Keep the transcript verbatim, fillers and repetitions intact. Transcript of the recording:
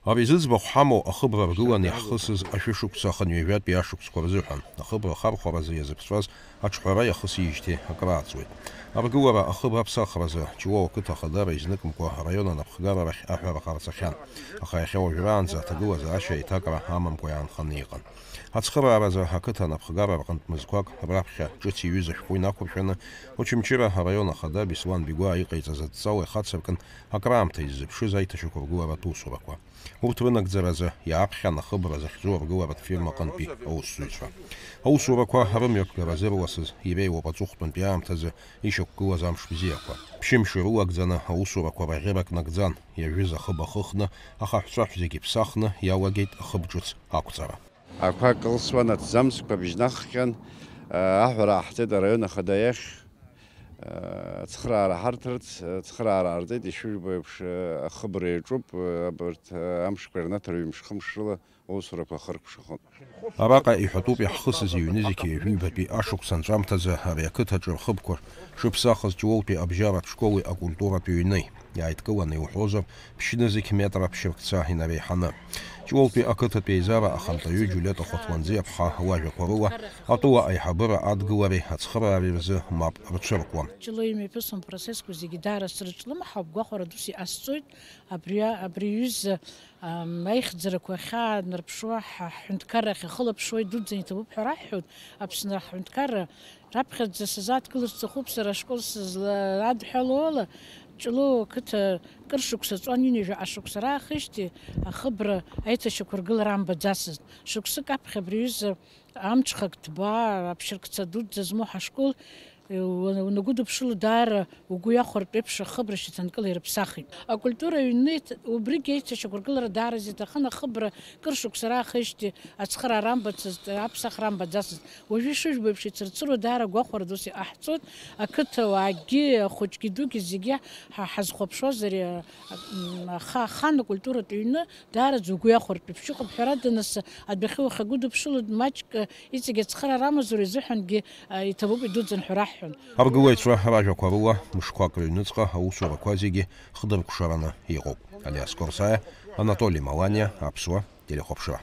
Ари зыӡбахә ҳамоу ахыбра ргыланы иаҳхысыз ашәышықәса ахынҩажәатәи ашықәсқәа рзыҳәан, ахыбра ахархәаразы иазыԥҵәаз аҿҳәара иахысижьҭеи акрааҵуеит. Аргылара ахыб аԥсахразы Ҷлоу ақыҭа ахадара изныкымкәа араион анапхгара рахь аҳәара ҟарҵахьан, аха иахьа уажәраанӡа аҭагылазаашьа еиҭакра амамкәа иаанханы иҟан. Ацхырааразы ақыҭа анапхгара рҟынтә мызқәак раԥхьа ҿыц иҩыз ашәҟәы инақәыршәаны, Очамчыра араион ахада Беслан Бигәаа иҟаиҵаз адҵала ихацыркын акраамҭа иззыԥшыз аиҭашьақәыргыларатә усурақәа. Урҭ рынагӡаразы иааԥхьан ахыбра захьӡу аргыларатә фирма аҟынтәи аусзуҩцәа. Аусурақәа рымҩаԥгара зырласыз иреиуоуп аҵыхәтәантәи аамҭазы ишьақәгылаз амш бзиақәа. Ԥшьымш ирылагӡаны аусурақәа раӷьырак нагӡан, иажәыз ахыб ахыхны, ахаҳәҵәаҳә зегьы ԥсахны иалагеит ахыб ҿыц ақәҵара. Ақәа кылсуан аҭӡамцқәа быжьнаххьан, аҳәара ҟаҳҵеит араион ахада иахь, ацхыраара ҳарҭарц, ацхыраара ҟарҵеит, ишыжәбо еиԥш, ахыбра иаҿуп, абарҭ амшқәа ирнаҭар ҩымш-хымш рыла аусурақәа ахыркәшахоит. Араҟа иҳәатәуп иаҳхысыз иҩнызқьи ҩажәи ҩбатәи ашықәс анҵәамҭазы ари ақыҭаҿы рхыбқәа шыԥсахыз Ҷлоутәи абжьаратә школи акультуратә ҩни. Иааидкыланы иуҳәозар, ԥшьнызқь метра ԥшьыркца инареиҳаны. Ҷлоутәи ақыҭатә еизара ахантәаҩы Џьулиета Хәаҭуанӡиаԥҳа лажәақәа рыла, атәыла аиҳабыра адгылареи ацхыраареи рзы мап рцәыркуам. Ҷлоу имҩаԥысуан процессқәа зегьы даара срыҿлымҳауп, гәахәара дус иҟасҵоит. Абри, абри аҩыза, ам, аихьӡарақәа ахьаанарԥшуа ҳа-, ҳҳәынҭқарра ахьахылаԥшуа идуӡӡаны иҭабуп ҳәа раҳҳәоит. Аԥсны аҳәынҭқарра раԥхьаӡа сазааҭгылар сҭахуп сара ашкол сызлаадҳәалоу ала, Ҷлоу ақыҭа кыр шықәса ҵуан, ҩынҩажәа ашықәса раахижьҭеи ахыбра аиҭашьақәыргылара амбаӡацызт. Шықәсык аԥхьа абри аҩыза амҽхак ҭбаа, аԥшьыркца дуӡӡа змоу ҳашкол, э, уа-, унагәыдыԥшыло даара угәы иахәартә еиԥш ахыбра шьаҭанкыла ирыԥсахит. Акультура аҩны иҭ-, убригь аиҭашьақәыргылара даараӡа иҭахын, ахыбра кыр шықәса раахижьҭеи ацхыраара амбацызт, аԥсахра амбаӡацызт. Уажәы ишыжәбо еиԥш, ицырцыруа даара агәахәара дус иҟаҳҵоит, ақыҭауаагьы, ахәыҷгьы дугьы зегьы ҳа-, ҳазхәаԥшуаз ари, а, м, аха-, ахан акультуратә ҩны даараӡа угәы иахәартә еиԥш иҟоуп, ҳәарада, нас, адәахьы уахьагәыдыԥшыло маҷк, иҵегь ацхыраара амазароу изыҳәангьы, а, иҭабуп, идуӡӡан ҳәа раҳҳәон. Аргылаҩцәа ражәақәа рыла, мышқәак рыҩныҵҟа аусурақәа зегьы хдыркәшараны иҟоуп. Алиас Корсаиа, Анатоли Маланиа, Аԥсуа телехәаԥшра.